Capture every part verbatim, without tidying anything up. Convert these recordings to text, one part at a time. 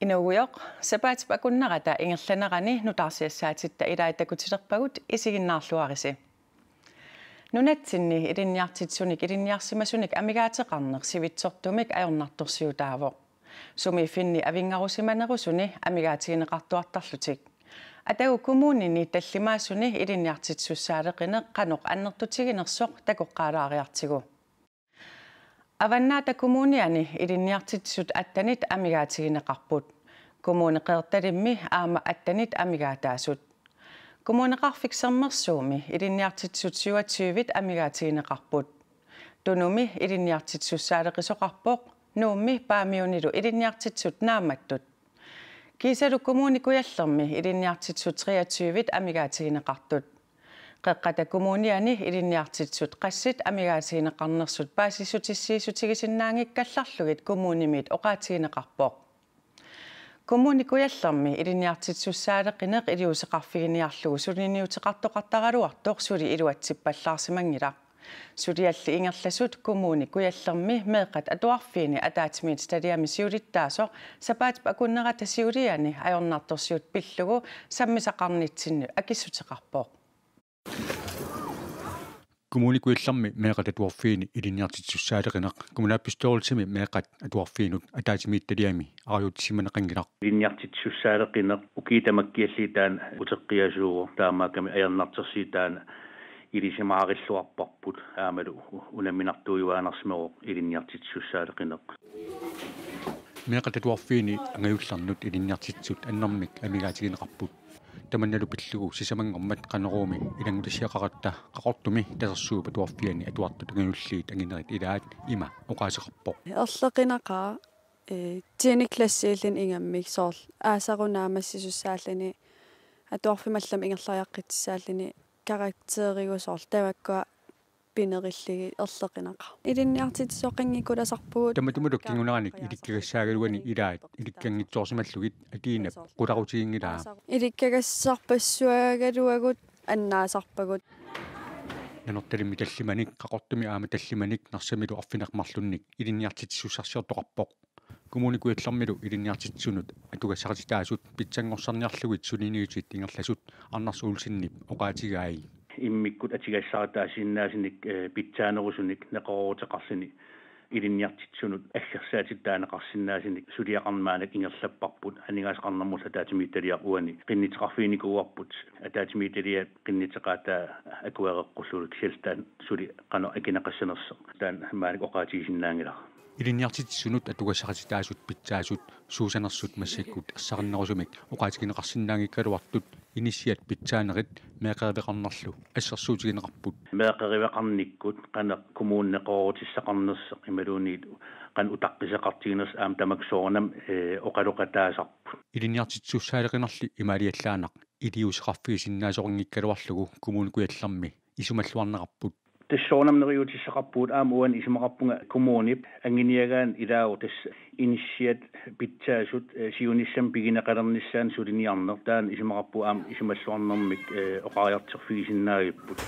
Inuugujoq, sapaatip akunnerata ingerlanerani nutaarsiassaatitta ilai takutilerpagut, isiginnaarluarisi. Nunatsinni ilinniartitsisunik ilinniarsimasunik amigaateqarneq sivitsortumik ajornartorsiutaavoq. Sumiiffinni avinngarusimanerusuni amigaatigineqartuartarlutik. Atagu kommunini tallimaasuni ilinniartitsisussaaleqineq qanoq annertutiginersoq takoqqaalaariartigu. Avannaata Kommuniani ilinniartitsisut attenit amigaatigineqarput. Kommune Qeqertalimmi aamma attenit amigaataasut. Kommuneqarfik Sermersuumi ilinniartitsisut syvogtyvit amigaatigineqarput. Tunumi ilinniartitsisussaaleqisoqarpoq, Nuummi Paamiunilu ilinniartitsisut naammattut. Kiisalu Kommune Kujallermi ilinniartitsisut treogtyvit amigaatigineqartut. Qeqqata Kommuniani ilinniartitsisut qassit amigaatigineqarnersut paasissutissiissutigisinnaanngikkallarlugit kommunimiit oqaatigineqarpoq. Kommune Kujallermi ilinniartitsisussaaleqineq iliuuseqarfiginiarlugu suliniuteqartoqartaraluartoq suli iluatsippallaarsimanngilaq. Sulialli ingerlasut Kommune Kujallermi meeqqat atuarfiini ataatsimiititaliami siulittaasoq sapaatip akunnerata siuliani ajornartorsiut pillugu sammisaqarnitsinni akissuteqarpoq. Kommune Kujallermi meeqqat atuarfiini ilinniartitsisussaaleqineq kommunalbestyrelsimi meeqqat atuarfiinut ataatsimiititaliami arajutsisimaneqanngilaq. Ilinniartitsisussaaleqineq ukiut tamakkiallit taanna uteqqiasuuvoq, taamaakkami ajornartorsiut taanna ilisimaarilluarparput aammalu unamminartuujuaannarsimavoq ilinniartitsisussaaleqineq. Meeqqat atuarfiini angajullernut ilinniartitsisut annermik amigaatigineqarput. Tamannalu pillugu sisamanngormat Qanoroomi ilanngutassiaqaratta Qaqortumi Tasersuup Atuarfiani atuartut angajulliit anginerit ilaat ima oqaaseqarpoq. Erloqinaqaaq, ee, tiende klassiilluni ingammik soorlu aasaru naammassisussaalluni atuarfimmi allamik ingerlariaqqittussaalluni karakterigooq soorlu tamakkua pinerillugit erloqinaqaaq. Ilinniartitsisoqanngikkulasarpugut. Tamatumulu kinguneranik ilikkagassaagaluani ilaat ilikkanngitsoorsimallugit Atiinap qularutiginngilaa. Ilikkagassarpassuagaluagut annaasarpagut. Nanortalimmi tallimanik, Qaqortumi aamma tallimanik Narsamilu arfineq-marlunnik ilinniartitsisussarsiortoqarpoq. Kommune Kujallermilu ilinniartitsisunut atugassaqartitaasut pitsanngorsarniarlugit suliniutit ingerlasut Anders Olsenip oqaatigai. Immikkut atugassaqartitaasinnaasunik, eh, pitsaanerusunik neqerooruteqarluni ilinniartitsisunut aggersaatitut taaneqarsinnaasunik suliaqarneq maannakkut ingerlapparput. Aningaasaqarnermut ataatsimiititaliaq uani qinnuteqarfiginikuuarput. Ataatsimiititaliap qinnuteqaataa akuereqqullugu kisianni taanna suli qanoq akineqassanersoq taanna maannakkut oqaatigisinnaanngilara. Ilinniartitsisunut atugassaqartitaasut pitsaasut suusanersut massakkut ersarinnerusumik oqaatigineqarsinnaanngikkaluartut inissiat pitsaanerit meeqqeriveqarnerlu assersuutigineqarput. Meeqqeriveqarnikkut qanoq kommuni neqeroorutissaqarnersoq imaluunniit qanoq utaqqisoqartiginersoq aamma tamakku soorunami, eh, oqaloqataasarput. Ilinniartitsisussaaleqinerli imaaliallaannaq iliuuseqarfigisinnaasoqanngikkaluarlugu Kommune Kujallermi isumalluarneqarput. Tassa soorunami neriuutissaqarpugut, aamma uani isumaqarpunga kommunip anguniagaanni ilaavoq tassa inissiat pitsaasut, eh, siunissami pigineqalernissaanut suliniarneq, taanna isumaqarpunga aamma isumalluarnermik, eh, oqariartorfigisinnaagaluarput.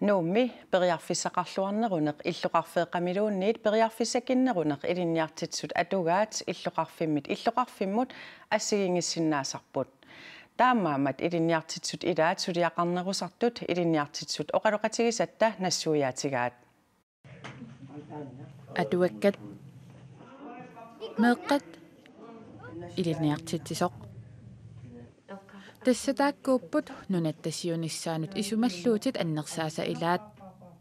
Nuummi periarfissaqarluarneruneq illoqarfeeqqamiluunniit periarfissakinneruneq ilinniartitsisut atugaat illoqarfimmit illoqarfimmut assigiinngissinnaasarput. Taamaammat ilinniartitsisut ilaat suliaqarnerusartut ilinniartitsisut oqaloqatigisatta nassuiaatigaat. Atuakkat, meeqqat, ilinniartitsisoq. Tassa taakkuupput nunatta siunissaanut isumalluutit annersaasa ilaat.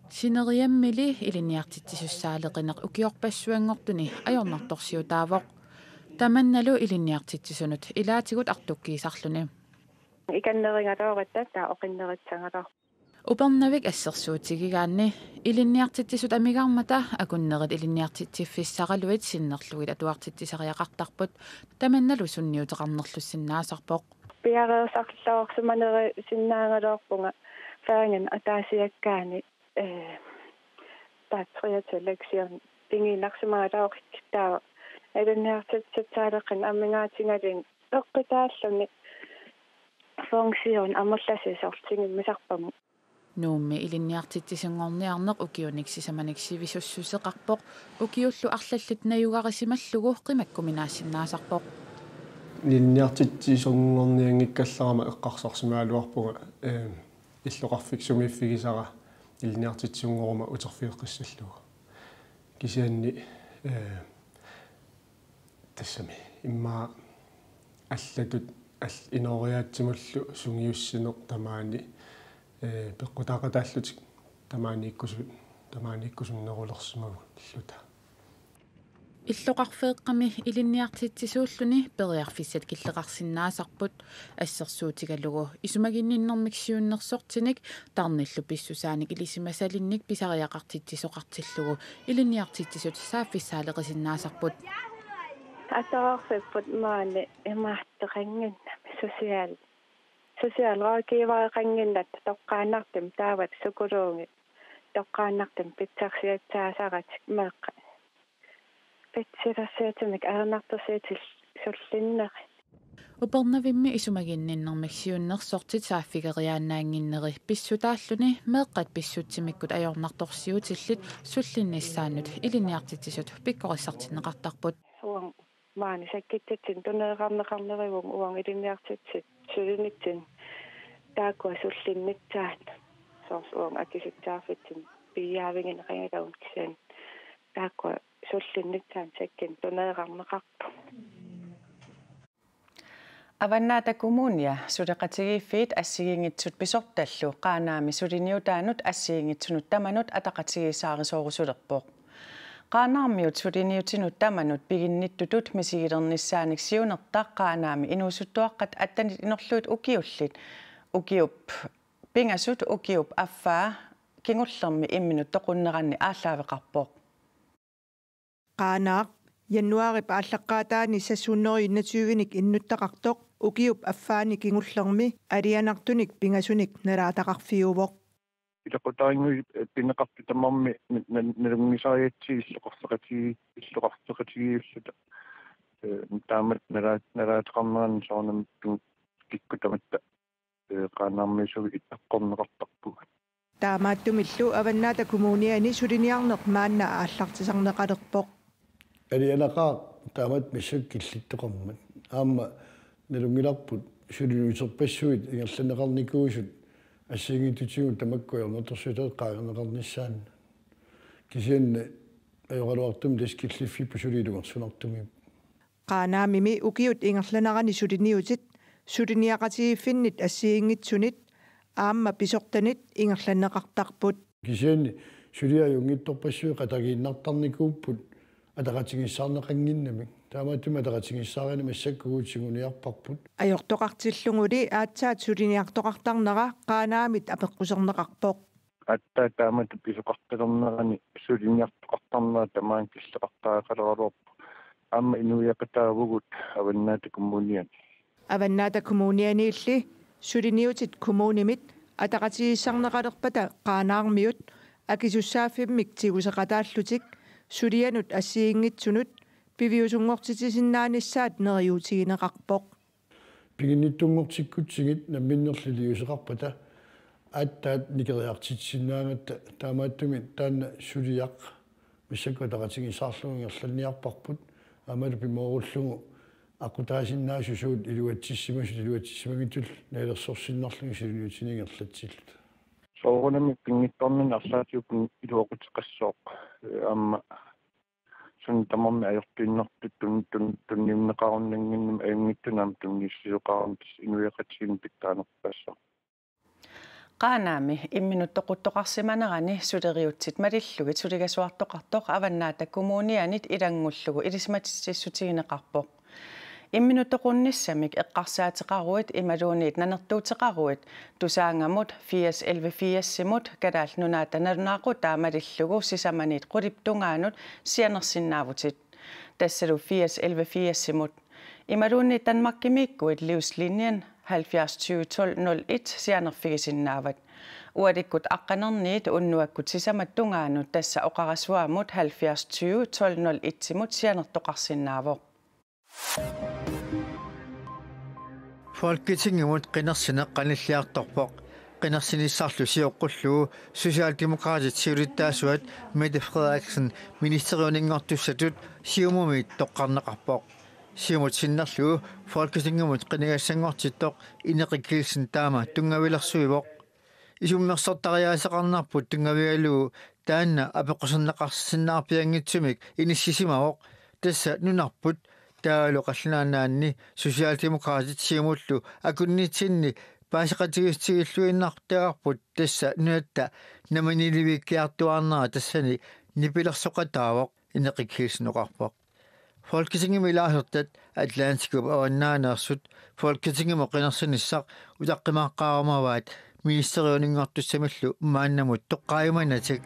Sineriammili ilinniartitsisussaaleqineq ukiorpassuanngortuni ajornartorsiutaavoq. Tamannalu ilinniartitsisunut ilaatigut artukkiisarluni. Ikannerungaluaratta taava oqinnerussanngilaq. Upernavik assersuutigigaanni ilinniartitsisut amigarmata akunnerit ilinniartitsiffissaraluit sinnerlugit atuartitsisariaqartarput, tamannalu sunniuteqarnerlussinnaasarpoq. Piareersarluarsimanerusinnaagaluarpunga fagini ataasiakkaani, eh, taava treogtyve lektioni pigiinnarsimagaluarukkit taava ilinniartitsisussaaleqineq amigaatigalugit eqqutaalluni funktion amerlasuut soorlu tigummisarpagut. Nuummi ilinniartitsisunngorniarneq ukiunik sisamanik sivisussuseqarpoq, ukiullu arlallit najugarisimallugu qimakkuminaassinnaasarpoq. Ilinniartitsisunngornianngikkallarama eqqarsarsimagaluarpunga, eh, illoqarfik sumiiffigisara ilinniartitsisunngoruma uterfigeqqissallugu. Kisianni, eh, tassami immaqa allatut al-, inooriaatsimullu sungiussineq tamaani, eh, peqqutaaqataallutik tamaaniikkusu-, tamaaniikkusunnerulersimagalluta. Illoqarfeeqqami ilinniartitsisuulluni periarfissat killeqarsinnaasarput, assersuutigalugu isumaginninnermik siunnersortinik tarnillu pissusaanik ilisimasalinnik pisariaqartitsisoqartillugu ilinniartitsisut saaffissaaleqisinnaasarput. Atorfipput maani imaattoqannginnami social-, socialrådgivereqannginnatta toqqaannartumik taava psykologi toqqaannartumik pitsarsiassaasaratik meeqqat pitsilersiutimik ajornartorsiutit sullinnerit. Upernavimmi isumaginninnermik siunnersortit saaffigeriaannaannginneri pissutaalluni meeqqat pissutsimikkut ajornartorsiutillit sullinnissaannut ilinniartitsisut pikkorissartinneqartarput. Uanga maani sakkitsitsinnut tuneerarneqarnerivunga uanga ilinniartitsisut sulinitsinni taakkua sullinnissaannut. Soorlu uanga akisussaaffitsinnut piiaavigineqanngilanga kisianni taakkua sullinnissaannut sakkinnut tuneerarneqarpunga. Avannaata Kommunia suleqatigiiffiit assigiinngitsut pisortallu Qaanaami suliniutaanut assigiinngitsunut tamanut ataqatigiissaarisoorusulerpoq. Qaanaarmiut suliniutinut tamanut piginnittutut misigilernissaanik siunertaq Qaanaami inuusuttuaqqat attenit inorlugit ukiullit, ukiup pingasut ukiup affaa kingullermi imminut toqunneranni aallaaveqarpoq. Qaanaaq januaarip aallaqqaataani seks hundrede enogtyve-nik innuttaqartoq ukiup affaani kingullermi alianartunik pingasunik nalaataqarfiuvoq. Ilaqutariinnguit, eh, pineqartut tamarmik na-, na-, nalunngisarigatsigit illoqarfeqatigi-, illoqarfeqatigiilluta. Eh, taamatut nalaa-, nalaataqarnerani soorunami pin-, kikkut tamatta, eh, Qaanaarmiut suli ittaqqineqartarpugut. Taamaattumillu Avannaata Kommuniani suliniarneq maanna aallartisarneqalerpoq. Alianaqaaq taamatut massakkut killittoqarmat. Aamma nalunngilarput suliniuterpassuit ingerlanneqarnikuusut assigiinngitsutigut tamakku ajornartorsiutaat qaangerneqarnissaannut. Kisianni ajoraluartumik tassa killiffipput suli ilungersunartumik. Qaanaamimi ukiut ingerlaneranni suliniutit suliniaqatigiiffinnit assigiinngitsunit aamma pisortanit ingerlanneqartarput. Kisianni suliat ajunngitsorpassuit qatanngiinnartarnikuupput ataqatigiissaarneqannginnamik. Taamaattumik ataqatigiissaarineq massakkut tiguniarparput. Ajortoqartilluguli aatsaat suliniartoqartarnera Qaanaamit apeqquserneqarpoq. Aatsaat taamatut pisoqartalernerani suliniartoqartarnera tamaanga killeqartariaqaleraluarpoq. Aamma inuiaqataavugut Avannaata Kommuniani. Avannaata Kommunianiilli suliniutit kommunimit ataqatigiissaarneqalerpata Qaanaarmiut akisussaaffimmik tiguseqataallutik sulianut assigiinngitsunut piviusunngortitsisinnaanissaat neriuutigineqarpoq. Piginnittunngortikkutsigit namminnerli iliuuseqarpata aatsaat nikeriartitsisinnaagatta, taamaattumik taanna suliaq massakkut ataqatigiissaarlugu ingerlanniarparput, aammalu pimoorullugu aqqutaasinnaasut suut iluatsissimasut iluatsissimanngitsut nalilersorsinnarlugit suliniutinik ingerlatsilluta. Soorunami pinngitsoornani arlaatigut iluaquteqassooq, aamma suna tamarmi ajortuinnartut tun-, tun-, tunniunneqarunnannginnami ajunngitsunik aamma tunniussisoqarami, tassa inuiaqatigiinni pitsaanerpaassaaq. Qaanaami imminut toquttoqarsimanerani suleriutsit malillugit suligasuartoqartoq Avannaata Kommunianit ilanngullugu ilisimatitsissutigineqarpoq. Imminut toqunnissamik eqqarsaateqaruit imaluunniit nanertuuteqaruit Tusaanngamut firs elleve firsimut Kalaallit Nunaata nalunaaqutaa malillugu sisamaniit qulip tungaanut sianersinnaavutit. Tassalu firs elleve firsimut. Imaluunniit Danmarkimiikkuit Livslinjen halvfjerds tyve tolv nul et sianerfigisinnaavat. Ualikkut aqqanerniit unnuakkut sisamat tungaanut, tassa oqarasuaamut halvfjerds tyve tolv nul etimut sianertoqarsinnaavoq. Folketingimut qinersineq qanilliartorpoq. Qinersinissarlu sioqqullugu Socialdemokraatit siulittaasuat Mette Frederiksen ministeriuninngortussatut Siumumi toqqarneqarpoq. Siumut sinnerlugu Folketingimut qinigassanngortittoq Ineqi Kielsen taama tunngavilersuivoq. Isummersortariaaseqarnerput tunngavigalugu taanna apeqquserneqarsinnaarpianngitsumik inissisimavoq, tassa nunarput taavalu Qallunaat Nunaanni Socialdemokraatit Siumullu akunnitsinni paaseqatigiissutigilluinnartagarput, tassa nunatta namminiilivikkiartuaarnera tassani nipilersoqataavoq, Ineqi Kielsen oqarpoq. Folketingimi ilaasortat Atlantikup avannaaneersut Folketingimut qinersinissaq utaqqimaaqqaarumavaat ministeriuninngortussamillu maannamut toqqaajumanatik.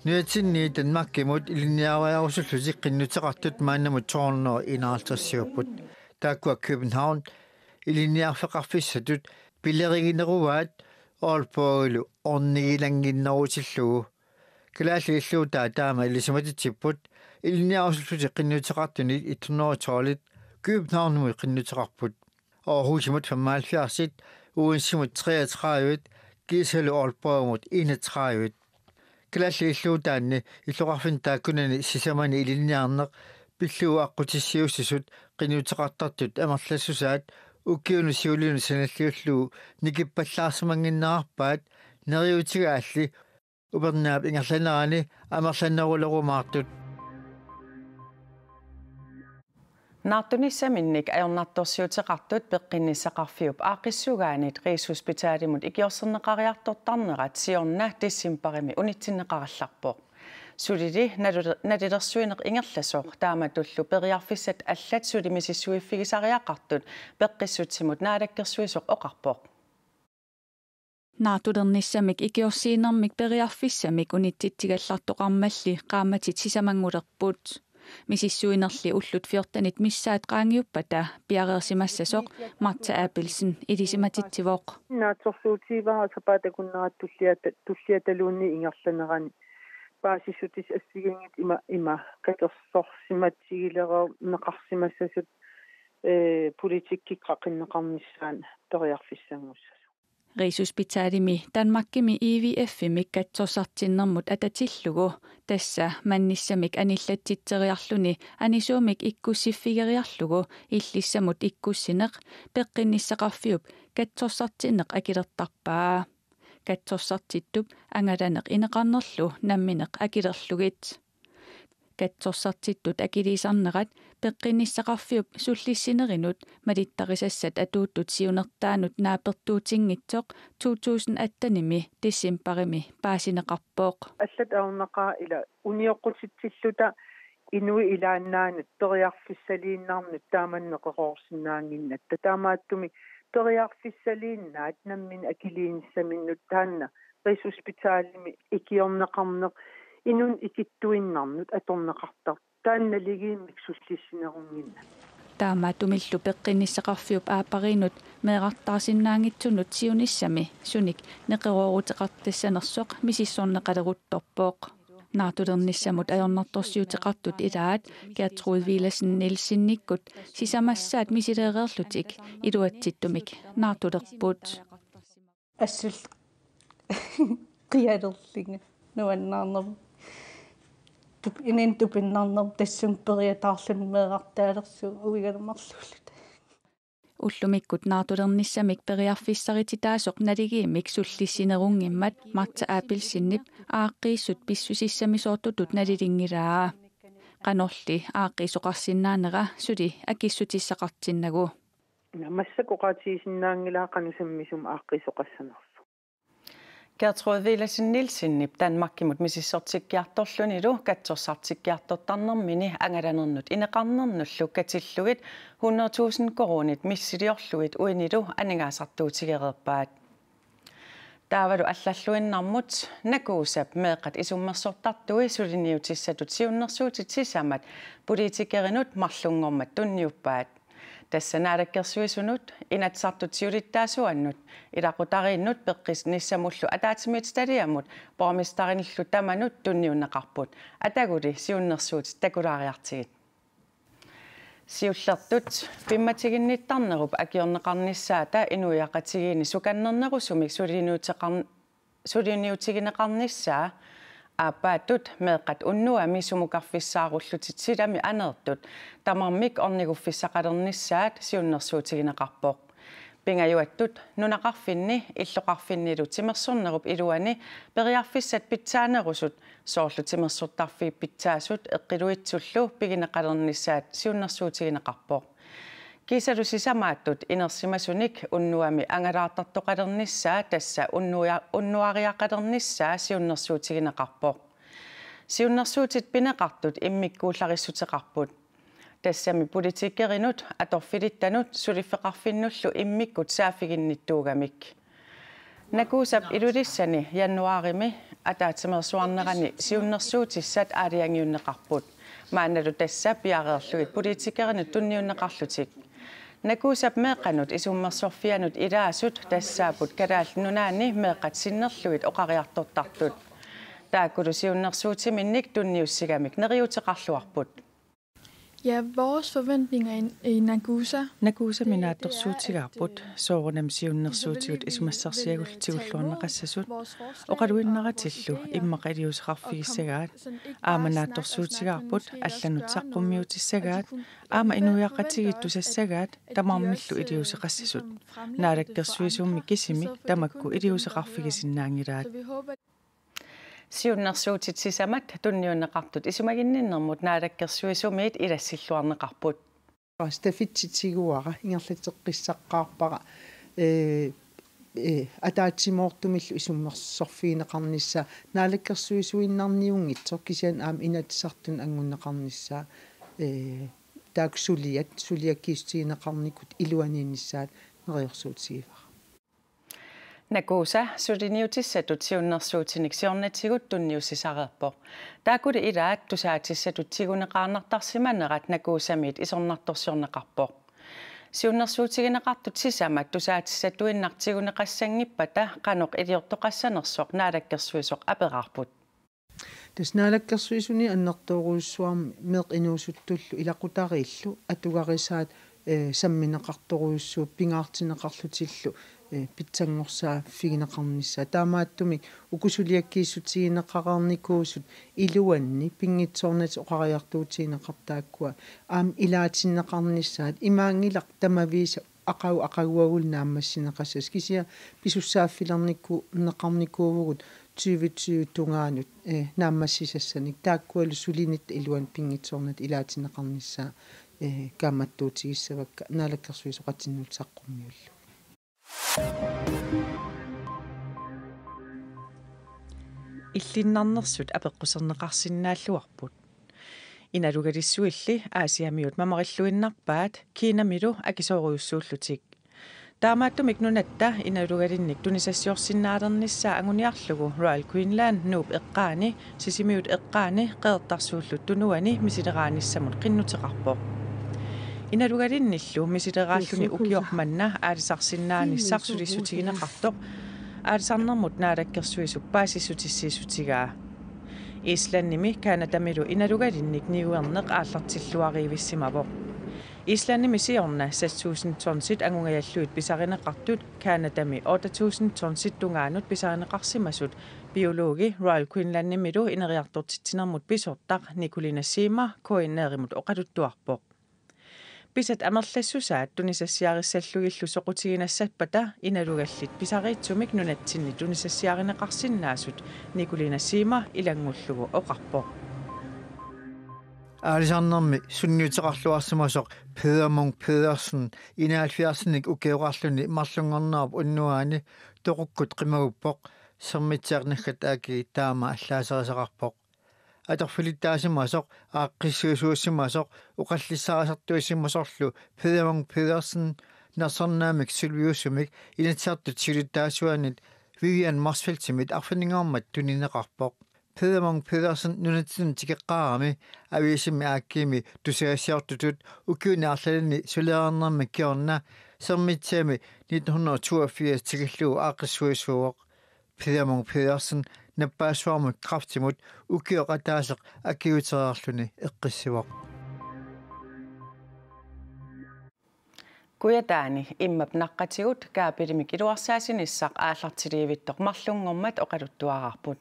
Nunatsinni Danmarkimut ilinniariarusullutik qinnuteqartut maannamut to hundrede enoghalvtredsiupput. Taakkua København ilinniarfeqarfissatut pilerigineruaat Aalborgilu ornigilannginnerutillugu. Kalaallit Illuutaat taama ilisimatitsipput ilinniarusullutik qinnuteqartunit et hundrede og tolvit Københavnimut qinnuteqarput, Aarhusimut femoghalvfjerdsit, Odensemut treogtredivet, kiisalu Aalborgimut enogtredivet. Kalaallit Illuutaanni illoqarfinni taakkunani sisamani ilinniarneq pillugu aqqutissiuussisut qinnuteqartartut amerlassusaat ukiunut siulliunut sanalliullugu nikippallaarsimannginnerarpaat neriuutigaalli upernaap ingerlanerani amerlanerulerumaartut. Naartunissaminnik ajornartorsiuteqartut peqqinnissaqarfiup aaqqissugaanit Rigshospitalimut ikiorserneqariartortarnerat siorna decembarimi unitsinneqarallarpoq. Sulili nalu-, nalilersuineq ingerlasoq taamatullu periarfissat allat suli misissuiffigisariaqartut peqqissutsimut naalakkersuisoq oqarpoq. Naartulernissamik ikiorsiinermik periarfissamik unitsitsigallartoqarmalli qaammatit sisamanngulerput. Misissuinerli ullut fjortenit missaat qaangiuppata piareersimassasoq Martha Abelsen ilisimatitsivoq. Naatsorsuutigivara sapaatip akunnerata tulliata-, tulliataluunniit ingerlanerani paasissutissat assigiinngitsut ima, ima katersorsimatigilereerneqarsimassasut, ee, politikkikkut qaqinneqarnissaat periarfissanngussasut. Rigshospitalimi Danmarkimi I V F-imik katsorsartinnermut atatillugu, tassa mannissamik anillatsitseriarluni anisuumik ikkussiffigeriarlugu illissamut ikkussineq, peqqinnissaqarfiup katsorsartinneq akilertarpaa. Katsorsartittup angalaneq ineqarnerlu nammineq akilerlugit. Katsorsartittut akiliisarnerat peqqinnissaqarfiup sullissinerinut malittarisassat atuuttut siunertaanut naapertuutinngitsoq to tusind attenimi decembarimi paasineqarpoq. Allat ajornaqaat ila unioqqutitsilluta inuit ilaannaannut periarfissaliinnarnut taama neqeroorsinnaannginnatta. Taamaattumik periarfissaliinnaat nammineq akiliinissaminnut taanna Rigshospitalimi ikiorneqarneq inunnik ikittuinnarnut atorneqartartoq. Taanna naligiimmik sullissinerunnginnami. Taamaattumillu peqqinnissaqarfiup aappariinnut meerartaarsinnaanngitsunut siunissami sunik neqerooruteqartassanersoq misissorneqaleruttorpoq. Naartulernissamut ajornartorsiuteqartut ilaat Gertrud Villadsen Nielsenikkut sisamassaat misileereerlutik iluatsittumik naartulerput. Assut qialerlunga nuannaarnermik. Tup-, inunnut tupinnarnermik tassunga periataarluni meerartaalersugut uigalumarluulluta. Ullumikkut naartulernissamik periarfissarititaasoq naligiimmik sullissinerunngimmat Martha Abelsenip aaqqiissut pissusissamisoortutut nalilinngilaa. Qanorli aaqqiisoqarsinnaanera suli akissutissaqartinnagu. Massakkut oqaatigisinnaanngilaa qanoq sammisumik aaqqiisoqassanersoq. Gertrud Villadsen Nielsenip Danmarkimut misissortikkiartorlunilu katsorsartikkiartortarnermini angalanernut ineqarnernullu katillugit hundrede tusind koruunit missiliorlugit uinilu aningaasartuutigereerpaat. Taavalu allalluinnarmut: NAKUUSAP meeqqat isummersortartui suliniutissatut siunnersuutit sisamat politikerinut marlunngormat tunniuppaat. Tassa Naalakkersuisunut, Inatsisartut siulittaasuannut, ilaqutariinnut peqqinnissamullu ataatsimiititaliamut borgmesterinillu tamanut tunniunneqarput. Ataguli siunnersuutit takulaariartigit. Siullertut pimmatiginnittarnerup akiorneqarnissaata inuiaqatigiinni sukannernerusumik suliniuteqarn-, suliniutigineqarnissaa aappaattut meeqqat unnuami sumukarfissaarullutik silami aneertut tamarmik orniguffissaqalernissaat siunnersuutigineqarpoq. Pingajuattut nunaqarfinni illoqarfinnilu timersornerup iluani periarfissat pitsaanerusut soorlu timersortarfiit pitsaasut eqqiluitsullu pigineqalernissaat siunnersuutigineqarpoq. Kiisalu sisamaattut inersimasunik unnuami angalaartartoqalernissaa tassa unnuia-, unnuariaqalernissaa siunnersuutigineqarpoq. Siunnersuutit pineqartut immikkuullarissuteqarput. Tassami politikerinut, atorfilittanut suliffeqarfinnullu immikkut saaffiginnittuugamik. Nakuusap Ilulissani januaarimi ataatsimeersuarnerani siunnersuutissat aalajangiunneqarput. Maannalu tassa piareerlugit politikerinut tunniunneqarlutik. Nakuusap meeqqanut isummersorfianut ilaasut tassaapput Kalaallit Nunaanni meeqqat sinnerlugit oqariartortartut. Taakkulu siunnersuutiminnik tunniussigamik neriuuteqarluarput. Ja, vores forventninger i, i Nakusa. Nakuusami naatsorsuutigaarput, soorunami siunnersuutigut isumassarsiagullu tigulluarneqassasut, oqaluinnaratillu immaqa iliuuseqarfigissagaat, aamma naatsorsuutigaarput allanut saqqummiutissagaat, aamma inuiaqatigiit tusassagaat tamarmillu iliuuseqassasut. Naalakkersuisummi kisimik tamakku iliuuseqarfigisinnaanngilaat. Siunnersuutit sisamat tunniunneqartut isumaginninnermut naalakkersuisumiit ilassilluarneqarput. Stafetti tiguara ingerlateqqissaqqaarpara, ee, ee, ataatsimoortumillu isummersorfigineqarnissaa naalakkersuisuinnarniunngitsoq kisianni aamma Inatsisartuni anngunneqarnissaa, ee, taakku suliat, suliakkiissutigineqarnikut iluaniinnissaat neriorsuutigivara. Nakuusa suliniutissatut siunnersuutinik siornatigut tunniussisareerpoq. Taakkuli ilaat tusaatissatut tiguneqaannartarsimanerat Nakuusamiit isornartorsiorneqarpoq. Siunnersuutigineqartut sisamat tusaatissatuinnaq tiguneqassanngippata qanoq iliortoqassanersoq naalakkersuisoq aperaarput. Tassa naalakkersuisuni annertoorujussuarmik meeqqat inuusuttullu ilaqutariillu atugarisaat, ee, sammineqartorujussuupput pingaartinneqarlutillu, ee, pitsanngorsaavigineqarnissaa. Taamaattumik uku suliakkiissutigineqareernikuusut iluanni pinngitsoornatik oqariartuutigineqartut taakkua aamma ilaatinneqarnissaat imaanngilaq tamaviisa aqagu aqaguagullu naammassineqassasoq kisianni pisussaaffilerniku-, neqarnikuuvugut tyve tyve tungaanut, eh, naammassisassanik taakkualu sulinitta iluani pinngitsoornatik ilaatinneqarnissaa, eh, kaammattuutigissavakka naalakkersuisoqatinnullu saqqummiullugit. Illinnarnersut apeqquserneqarsinnaalluarput. Inalugalissuilli Aasiamiut mamarilluinnarpaat Kinamilu akisoorujussuullutik. Taamaattumik nunatta inalugalinnik tunisassiorsinnaalernissaa anguniarlugu Royal Greenland Nuup eqqaani, Sisimiut eqqaani, Qeqertarsuullu Tunuani misileraanissamut qinnuteqarpoq. Inalugalinnillu misileraalluni ukioq manna aalisarsinnaanissaq sulissutigineqartoq aalisarnermut naalakkersuisup paasissutissiissutigaa. Islandimi Canadamilu inalugalinnik niuerneq aallartilluariivissimavoq. Islandimi siorna seks tusind tonsit angungajallugit pisarineqartut Canadami otte tusind tonsit tungaanut pisarineqarsimasut biologi Royal Greenlandimilu ineriartortitsinermut pisortaq Nikolina Sima K N R-imut oqaluttuarpoq. Pisat amerlassusaat tunisassiarissallugillu soqutiginassappat inalugallit pisariitsumik nunatsinni tunisassiarineqarsinnaasut Nikolina Sima ilanngullugu oqarpoq. Aalisarnermi sunniuteqarluarsimasoq Peder Munk Pedersen enoghalvfjerdsinik ukioqarluni marlunngornerup unnuaani toqukkut qimaguppoq, Sermitsiaq naggat A/S taama allaaserisaqarpoq. Atorfilittaasimasoq, aaqqissuisuusimasoq, oqallissarisartuusimasorlu Peder Munk Pedersen nersornaammik sulliusumik Inatsisartut siulittaasuannit Vivian Motzfeldtimit arfininngormat tunineqarpoq. Peder Munk Pedersen nunatsinni tikeqqaarami aviisimi A/S-imi tusagassiortutut ukiuni arlalinni sulereernermi kingorna Sermitsiami nitten hundrede og toogfirs tikillugu aaqqissuisuuvoq. Peder Munk Pedersen nappaassuarmut kræftimut ukioq ataaseq akiuutereerluni eqqissivoq. Kujataani immap naqqatigut kaabilimik iluarsaasinissaq aallartiliivittoq marlunngormat oqaluttuaraarput.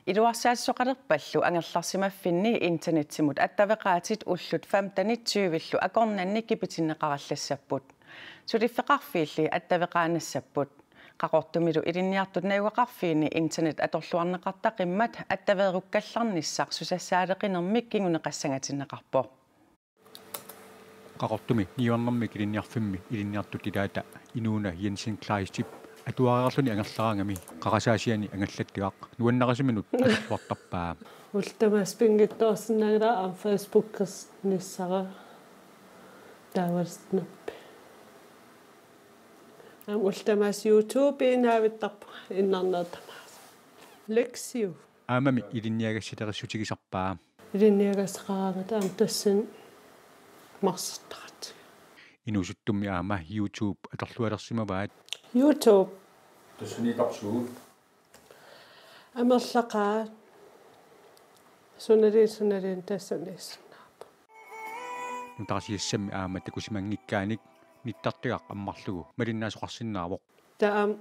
Iluarsaassisoqalerpallu angerlarsimaffinni internettimut attaveqaatit ullut femtenit tyvillu akornanni kipitinneqarallassapput. Suliffeqarfiilli attaveqaannassapput. Qaqortumilu ilinniartut najugaqarfiini internet atorluarneqartaqimmat attaveerukkallarnissaq susassaaleqinermik kinguneqassangatinneqarpoq. Qaqortumi niuernermik ilinniarfimmi ilinniartut ilaata Inuuna Jensen Kleistip atuareerluni angerlaraangami qarasaasiani angallattagaq nuannarisiminut atorluartarpaa. Ullut tamaasa pinngitsoorsinnaanngilara aamma Facebookersinnissara taavalu Snappi. Aamma ullut tamaasa YouTubeinnavittarpunga innarnerit tamaasa. Leksiu. Aammami ilinniagassilerissutigisarpaa. Ilinniagassaqaraangata aamma tassani marsertaqaatiga. Inuusuttummi aamma YouTube atorlualersimavaat. YouTube. Tassaniitarsugut. Amerlaqaat. Sunaluunniit, sunaluunniit tassaniissinnaavoq. Nutaarsiassammi aamma takusimanngikkaanik nittartagaq ammarlugu malinnaasoqarsinnaavoq. Taava aamma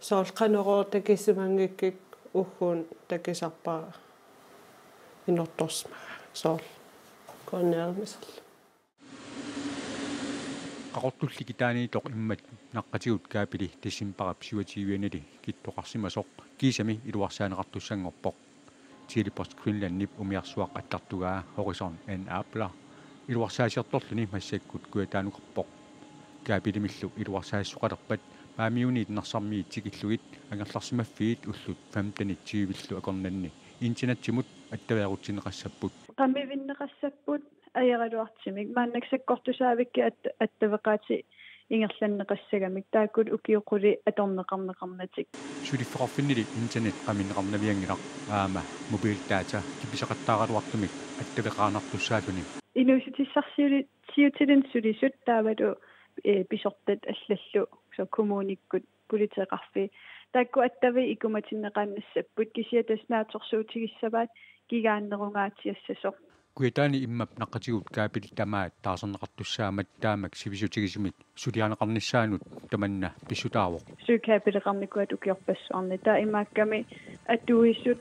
soorlu qanorooq takusimanngikkikka ugguuna takusarpara inortorsimagaangat soorlu K N R-imisorlu. Qaqortulli kitaaniittoq immap naqqatigut kaabili decembarip syvogtyvianili kittoqarsimasoq kiisami iluarsaaneqartussanngorpoq. Tele-Post Greenlandip umiarsuaq attartugaa Horizon N Abler iluarsaasiortorluni massakkut Kujataanukarpoq. Kaabilimillu iluarsaassisoqalerpat Paamiuniit Narsarmiit tikillugit angerlarsimaffiit ullut femtenit tyvillu akornanni internettimut attaveerutsinneqassapput. Qamivinneqassapput ajoraluartumik. Maannakkut sakkortusaavikkit at-, attaveqaatit ingerlanneqassagamik. Taakkulu ukiut qulit atorneqarneqarnatik. Suliffeqarfinnili internet qaminneqarnavianngilaq aamma mobildata kipisoqattaaraluartumik attaveqaannartussaalluni. Inuussutissarsiuli-, siutilinnut sulisut taavalu, eh, pisortat allallu, soorlu kommunikkut, politeeqarfiit. Taakku attaviit ikumatinneqaannassapput kisianni tassa naatsorsuutigissavaat kigaannerungaatsiassasoq. Kujataani immap naqqatigut kaabili tamaat taarserneqartussaammat taamak sivisutigisumik suliarineqarnissaanut tamanna pissutaavoq. Suut kaabiliqarnikuuaat ukiorpassuarni. Taava imaakkami atuisut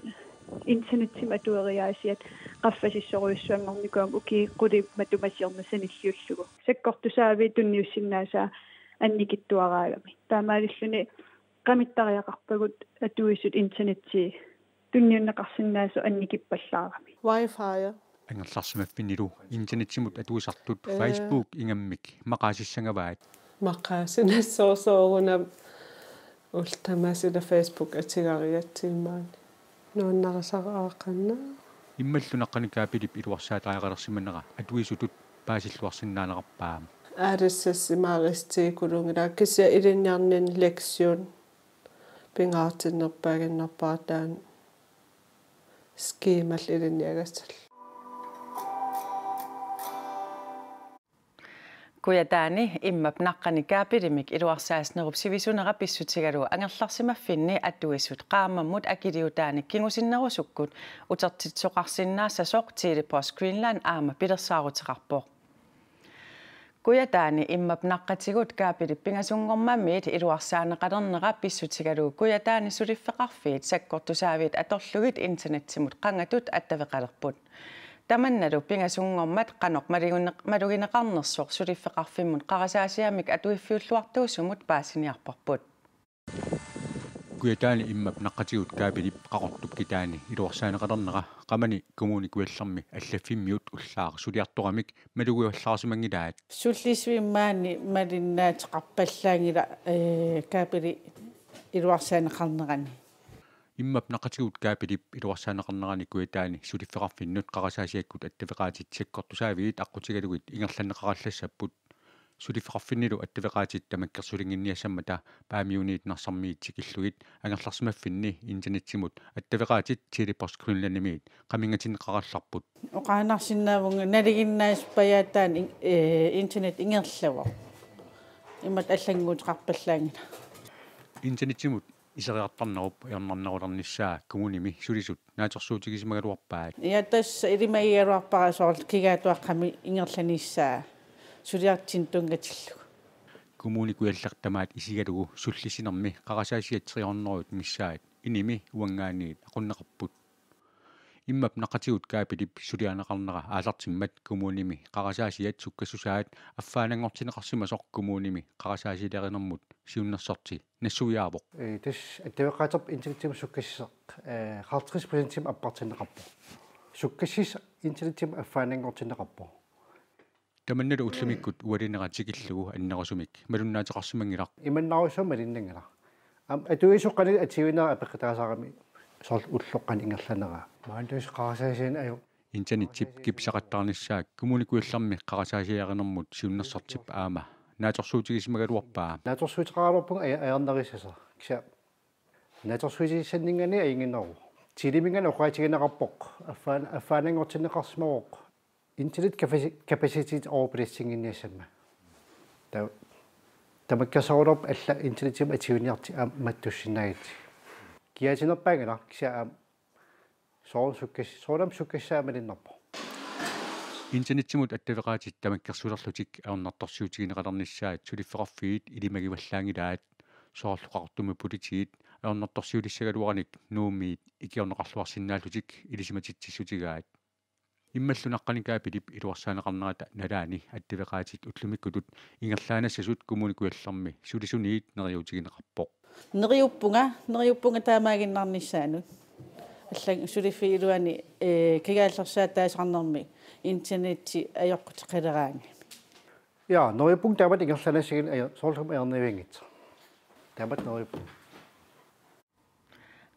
internettimik atueriaasiat qaffasissorujussuanngornikuugamik ukiut qulit matuma siorna sanilliullugu. Sakkortusaaviit tunniussinnaasaat annikitsuaraagami. Taamaalilluni qamittariaqarpagut atuisut internetti tunniunneqarsinnaasoq annikippallaarami. Wi-Fi. Angerlarsimaffinnilu internettimut atuisartut, ee, Facebook ingammik maqaasissangavaat. Maqaasinassooq soorunami ullut tamaasa Facebook atugareersimaarnani. Nuannarisara aaqanna. Immallu naqqani kaabilip iluarsaatariaqalersimanera atuisutut paasilluarsinnaanerarpaa. Aalassassimaarissutigikkuluunngilanga kisianni ilinniarninni leksiunut pingaartinnerpaaginnarpara taanna skiimallu ilinniagassallu. Kujataani immap naqqani kaabilimik iluarsaasinerup sivisunera pissutigalugu angerlarsimaffinni atuisut qaammammut akiliutaanik kingusinnerusukkut utertitsisoqarsinnaassasoq Tele-Post Greenland aamma pilersaaruteqarpoq. Kujataani immap naqqatigut kaabilip pingasunngormamiit iluarsaaneqalernera pissutigalugu Kujataani suliffeqarfiit sakkortusaaviit atorlugit internettimut qangatut attaveqalerput. Tamannalu pingasunngormat qanoq malugine-, malugineqarnersoq suliffeqarfimmut qarasaasiamik atuiffiulluartuusumut paasiniarparput. Kujataani immap naqqatigut kaabilip Qaqortup kitaani iluarsaaneqalernera qamani Kommune Kujallermi allaffimmiut ullaaq suliartoramik malugivallaarsimanngilaat. Sullissivimmi maani malinnaateqarpallaanngilaq, ee, kaabili iluarsaaneqarnerani. Immap naqqatigut kaabilip iluarsaaneqarnerani Kujataani suliffeqarfinnut qarasaasiakkut attaveqaatit sakkortusaaviit aqqutigalugit ingerlanneqarallassapput. Suliffeqarfinnilu attaveqaatit tamakkersulinnginniassammata Paamiuniit Narsarmiit tikillugit angerlarsimaffinni internettimut attaveqaatit Tele-Post Greenlandimiit qamingatinneqarallarput. Oqaannarsinnaavunga nalinginnaasup ajaataani in-, ee, internet ingerlavoq. Imatut allannguuteqarpallaanngilaq. Internettimut iseriartarnerup ajornarnerulernissaa kommunimi sulisut naatsorsuutigisimagaluarpaat. Ja, tassa ilimagigaluarpara soorlu kigaatuaqqamik ingerlanissaa. Suliartitsineq tunngatillugu. Kommune Kujalleq tamaat isigalugu sullissinermi qarasaasiat tre hundrede missaat inimi uanngaanniit aqunneqarput. Immap Naqqatigut Kabelip suliarineqarnera aallartimmat kommunimi qarasaasiat sukkassusaat affaannanngortinneqarsimasoq kommunimi qarasaasialerinermut siunnersorti nassuiaavoq. Ee, tassa attaveqaaterput internettimut sukkassaq, ee, halvtreds procentimik appartinneqarpoq. Sukkassaq internettimut affaannanngortinneqarpoq. Tamannalu ullumikkut ualinera tikillugu annerusumik malunnaateqarsimanngilaq. Imannarusumik malinnanngilaq. Aamma atuisoq qanoq atuinerit apeqqutaasarami, soorlu ulloq qanoq ingerlaneraa. Maanna tassa qarasaasianik ajoq. Internetip kipsaqattaarnissaa Kommune Kujallermi qarasaasialerinermut siunnersortip aamma naatsorsuutigisimagaluarpaa. Naatsorsuuteqaraluarpunga aja-, ajornerussasut. Kisianni naatsorsuutigissanninngaanniit ajunnginneruvoq. Teleminngaanniit oqaatigineqarpoq. Affaan-, affaannanngortinneqarsimavoq. Internet kapaci-, kapacitet overbelastninginniassammat. Ta-, tamakkersorulerpoq alla internettimut atuiniartut aamma mattussinnaagit. Kiaatinerpaanngilaq kisianni aamma soorlu sukkas-, soorunami sukkassaa malunnarpoq. Internettimut attaveqaatit tamakkersulerlutik ajornartorsiutigineqalernissaat suliffeqarfiit ilimagivallaanngilaat, soorlu Qaqortumi politiit ajornartorsiulissagaluaranik Nuummiit ikiorneqarluarsinnaallutik ilisimatitsissutigaat. Immallu Naqqani Kabelip iluarsaaneqarnerata nalaani attaveqaatit ullumikkutut ingerlaannassasut Kommune Kujallermi sulisuniit neriuutigineqarpoq. Neriuppunga, neriuppunga taamaaginnarnissaanut. Allat suliffiit iluanni, ee, kagaallersaataasarnermi internetti ajoquteqaleraangat. Ja, neriuppunga taamatut ingerlaannassaginngilagut, soorlu aamma ajornavianngitsoq. Taamatut neriuppunga.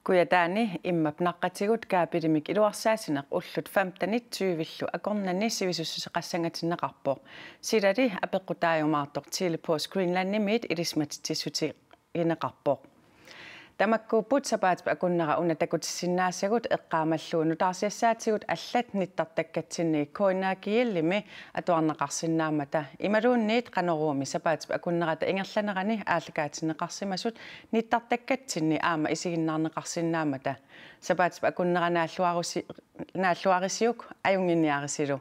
Kujataani immap Naqqatigut Kabelimik iluarsaasineq ullut femtenit tyvillu akornanni sivisussuseqassangatinneqarpoq. Silali apeqqutaajumaartoq Tele-Post Greenlandimiit ilisimatitsissutigineqarpoq. Tamakkuupput sapaatip akunnera una takutissinnaasagut eqqaamallugu nutaarsiassaatigut allat nittartakkatsinni K N A G L-imi atuarneqarsinnaammata imaluunniit Qanoruumi sapaatip akunnerata ingerlanerani aallakaatinneqarsimasut nittartakkatsinni aamma isiginnaarneqarsinnaammata. Sapaatip akunnera naalluarusi-, naalluarisiuk ajunnginniarisilu.